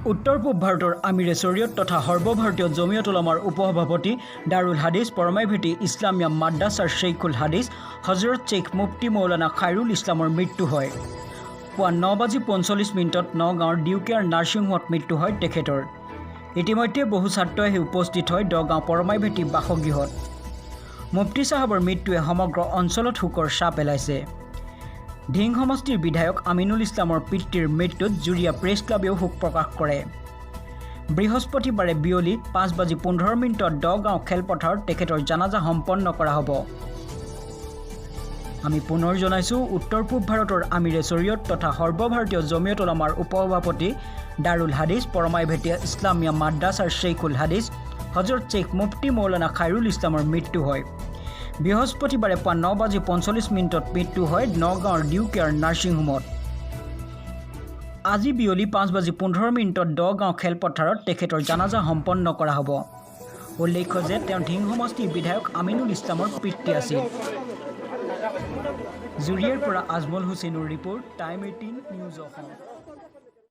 উত্তৰ পূব ভাৰতৰ আমিৰে শ্বৰীয়ত তথা সৰ্বভাৰতীয় জমিয়ত উলামাৰ উপসভাপতি, দাৰুল হাদিছ পৰমাইভেটি ইছলামিয়া মাদ্ৰাছাৰ শ্বেইখুল হাদিছ হজৰত শ্বেইখ মুফতি মৌলানা খাইৰুল ইছলামৰ মৃত্যু হয়। পুৱা 9 বাজি 45 মিনিটত নগাঁৱৰ ডিউকেয়াৰ নাৰ্ছিং হোমত মৃত্যু হয় তেখেতৰ। ইতিমধ্যে বহু ছাত্ৰ আহি উপস্থিত হয় দগাঁও পৰমাইভেটি বাসগৃহত। মুফতি চাহাবৰ মৃত্যুৱে সমগ্ৰ অঞ্চলত শোকৰ ছাঁ পেলাইছে। ধিং সমষ্টিৰ বিধায়ক আমিনুল ইছলামৰ পিতৃৰ মৃত্যুত জুৰীয়া প্ৰেছ ক্লাবেও শোক প্ৰকাশ কৰে। বৃহস্পতিবাৰে বিয়লি 5 বাজি 15 মিনিটত দগাঁও খেলপথাৰত তেখেতৰ জানাজা সম্পন্ন কৰা হ'ব। আমি পুনৰ জনাইছোঁ, উত্তৰ পূব ভাৰতৰ আমিৰে শ্বৰীয়ত তথা সৰ্বভাৰতীয় জমিয়ত উলামাৰ উপসভাপতি, দাৰুল হাদিছ পৰমাইভেটীয়া ইছলামিয়া মাদ্ৰাছাৰ শ্বেইখুল হাদিছ হজৰত শ্বেইখ মুফতি মৌলানা খাইৰুল ইছলামৰ মৃত্যু হয়। বৃহস্পতিবাৰে পুৱা 9 বাজি 45 মিনিটত মৃত্যু হয় নগাঁৱৰ ডিউ কেয়াৰ নাৰ্ছিং হোমত। আজি বিয়লি 5 বাজি 15 মিনিটত দগাঁও খেলপথাৰত তেখেতৰ জানাজা সম্পন্ন কৰা হ'ব। উল্লেখ্য যে তেওঁ ধিং সমষ্টিৰ বিধায়ক আমিনুল ইছলামৰ পিতৃ আছিল। জুৰিয়াৰ পৰা আজমল হুছেইনৰ ৰিপৰ্ট, টাইম 18 নিউজ অসম।